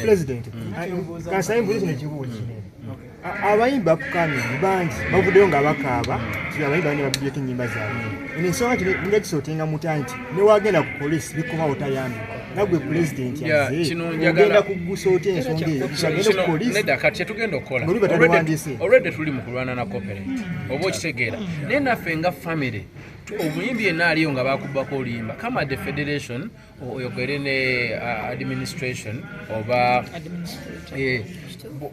President, kansabe mbuuze kino ekibuuzo kinene. Abayimbi upcoming bangi bavuddeyo nga bakaaba ti abayimbi bane babbyeeko ennyimba zaabwe. Eno ensonga kino mugagisootenga mutya nti ne wagenda ku poliisi bikomawo tayambibwa, nga gwe pulezidenti azze ogenda kuggusa otya ensonga eyo agende ku poliisi? Nedda, kati kyetugenda okukola, Ng'oli batabiwandiise. Already tuli mu kulwana na copyright, oba okitegeera, naye naffe nga family, omuyimbi yenna aliyo nga bakubbako oluyimba, come at the federation, oyogere ne administration oba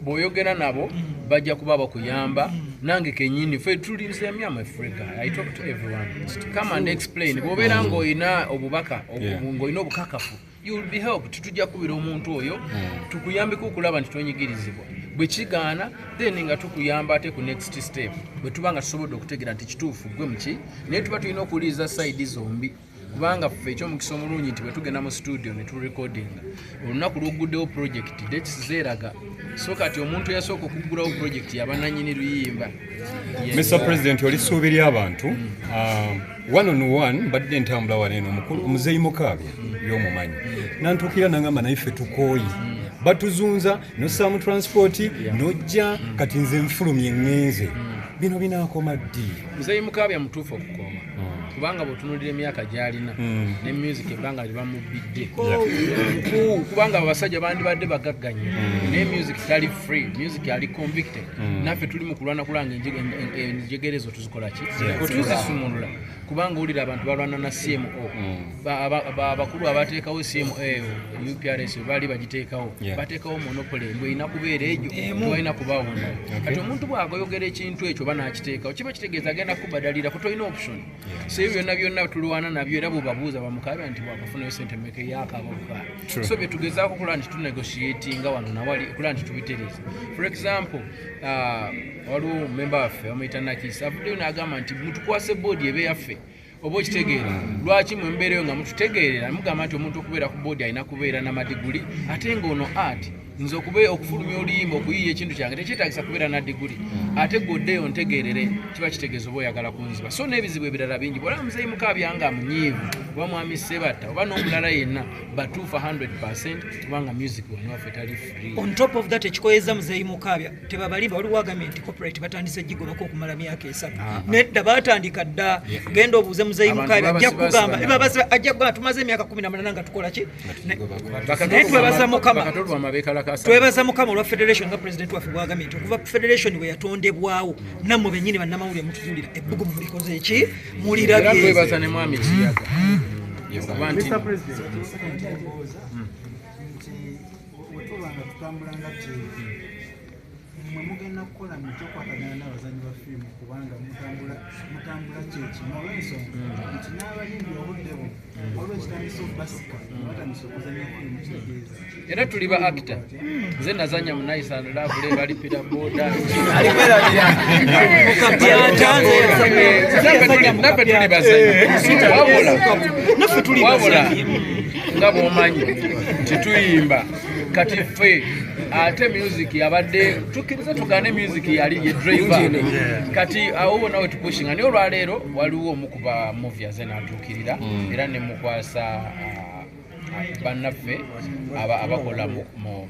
bw'oyogera nabo bajja kuba bakuyamba. Nange kenyini fe tuli nzemyamu Africa, I talk to everyone, come and explain. Bw'obeera ng'olina obubaka, ng'olina obukakafu, you will be helped. Tujja kubira omuntu oyo tukuyambeko okulaba nti tonyigirizibwa. Bwe kigaana, then nga tukuyamba ate ku next step, bwe tuba nga tusobodde okutegeera nti kituufu gwe muki. Naye tuba tulina okuwuliriza side zombi, kubanga ffe ekyomukisa omulungi nti bwe tugenda mu studio ne turecordinga, olunaku lwoguddewo project, dates zeeraga. So kati omuntu eyasooka okuggulawo project yaba nannyini luyimba. Yes. Mr President, oli ssuubi ly'abantu. One on one mbadde ntambula wano eno, omukulu omuzeeyi Mukaabya y'omumanyi nantuukira nangamba, naye ffe tukooyi, batuzunza, nossaamu transport nojja, kati nze nfulumye ŋŋenze, bino binaakoma ddi? Muzeeyi Mukaabya mutuufu okukooma, kubanga bw'otunuulira emyaka gy'alina ne music ebbanga lye bamubbidde mukuwu, kubanga abasajja bandibadde bagagga nnyo, naye music tali free, music ali convicted. Naffe tuli mu kulwana kulanga enjegerezo tuzikola ki otuzisumulula, kubanga owulira abantu balwana na CMO. Abakulu abateekawo CMO eyo, UPRS, baali bagiteekawo, bateekawo monopoly bwerina kubeera egyo, tewalina kubaawo ndala. Kati omuntu bw'agoyogera ekintu ekyo oba n'akiteekawo, kiba kitegeeza agenda kubadalira ku tolina option. So ebyo byonna byonna tulwana nabyo, era bwebabuuza bamukabya nti bwakafunayo sente meka eyakaaba bukaaba. So byetugezaako okulaba nti tunegotiatinga wano nawali okulaba nti tubitereeza. For example, waliwo memba waffe bamuyita Nakisi, avuddeyo n'agamba nti mutukwase boodi ebe yaffe, oba okitegeera. Lwaki mwe mubeereyo nga mututegeerera mugamba nti omuntu okubeera ku boodi alina kubeera n'amadiguli, ate ng'ono art nze okube okufulumya oluyimba, okuyiiya ekintu kyange tekyetagisa kubeera na diguli, ate gwoddeyo ntegeerere, kiba kitegeeza oba oyagala kunziba. So n'ebizibu ebirala bingi. Bwolaba muzeeyi Mukaabya nga munyiivu, oba mwami Sebatta, oba n'omulala yenna, batuufu 100, kubanga music wano waffe tali free. On top of that, ekikoyeza muzeeyi Mukaabya, tebabalimba. Waliwo agambye nti copyright batandise gigobako okumala myaka 3. Nedda, batandika dda. Genda obuuze muzeeyi Abantu Mukaabya, ajja babasibasiba kugamba. nabo. Ajja kugamba tumaze emyaka 18 nga tukola ki. Naye twebaza Mukama. Bakatolwama bekalakasa. Twebaza Mukama olwa federation, nga president waffe bwagambye nti okuva federation bwe yatondebwawo, nammwe bennyini bannamawulire mutuzulira ebbugumu mulikoze ki, Era mulirabye. twebaza ne mwami Kiyaga okuba nti Mr. President, nti wetuba nga tutambula nga ttiimu, mwe mugenda kukola mutya okwatagana n'abazanyi ba firimu, kubanga mutambula kyekimu, olw'ensonga nti n'abayimbi obudde buno waliwo ekitandisa obasika nga batandise okuzanya firimu, kitegeeza Era tuli ba actor. Nze nazanya mu Nice and Love, balipira boda. Mukapyata, Naffe tuli bazanyi, wabula naffe tuli wabula bazanyi. Nga bw'omanyi nti tuyimba, kati ffe ate music yabadde tukkiriza tugaane, music yali ye driver. Kati awo wonna we tupushinga, naye olwaleero waliwo omu ku ba movie aze n'atuukirira era ne mukwasa bannaffe abakola mu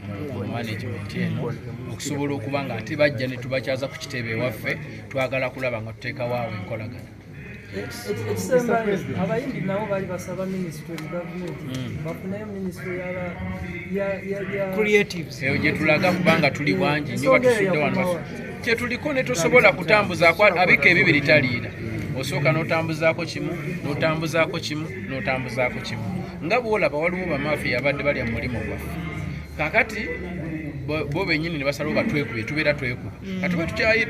management eno okusobola okuba nga ate bajja ne tubakyaza ku kitebe ewaffe. Twagala kulaba nga tuteekawo awo enkolagana. Ekisembayo, abayimbi nabo bali basaba minisitule mu gavumenti bafuneyo minisitule Creatives. Eyo gye tulaga, kubanga tuli bangi nnyo batusudde wano. Kyetuliko ne tosobola kutambuzaako abika ebibiri taliira. Osooka n'otambuzaako kimu, n'otambuzaako kimu, n'otambuzaako kimu. Nga bwolaba waliwo bamafiya abadde balya mu mulimu gwaffe, kakati bo bennyini ne basalawo batwekubye. Tubeera twekuba, kati tuba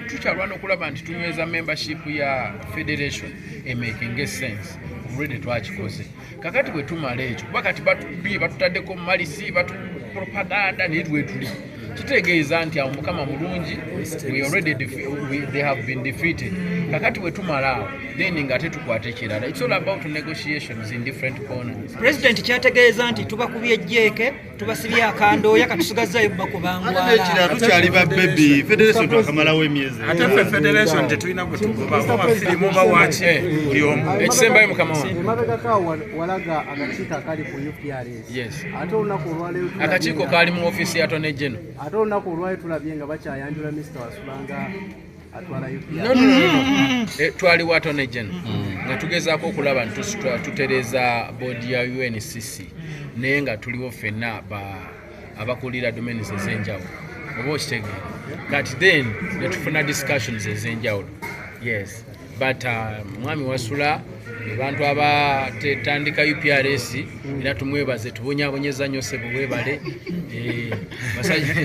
tukyalwana okulaba nti tunyweza membership ya federation emakinga sense. Already twakikoze. Kakati bwe tumala ekyo, kuba kati batubye, batutaddeko malisi, batu propaganda, naye twetuli kitegeeza nti awo Mukama mulungi, we already they have been defeated. Kakati bwe tumala awo, then nga ate tukwata ekirala. It's all about negotiations in different corners. Pulezidenti kyategeeza nti tubakubye ejjeeke, tubasibye akandooya, katusigazzayo Ate n'ekirala bakubangwala. tukyali ba baby federation, twakamalawo emyezi. Ate ffe federation tetulina gwe tugoba, oba firimu oba waki, buli omu. Ekisembayo, mukama wange. Emabegako awo walaga akakiiko akali ku UPRS. Yes. Ate olunaku olwaleero tulabye Akakiiko kaali mu ofiisi ya Attorney General. Ate olunaku olwaleero tulabye nga bakyayanjula Mr Wasula nga atwala UPRS. No, no, no, no. Twaliwo Attorney General nga tugezaako okulaba nti tutereeza boodi ya UNCC, naye nga tuliwo ffenna abakulira domains ez'enjawulo, oba okitegeera. Kati then netufuna discussions ez'enjawulo, yes, but mwami Wasula abantu abatandika UPRS, era tumwebaze, tubonyabonyeza nnyo, sebo, webale. Basajja.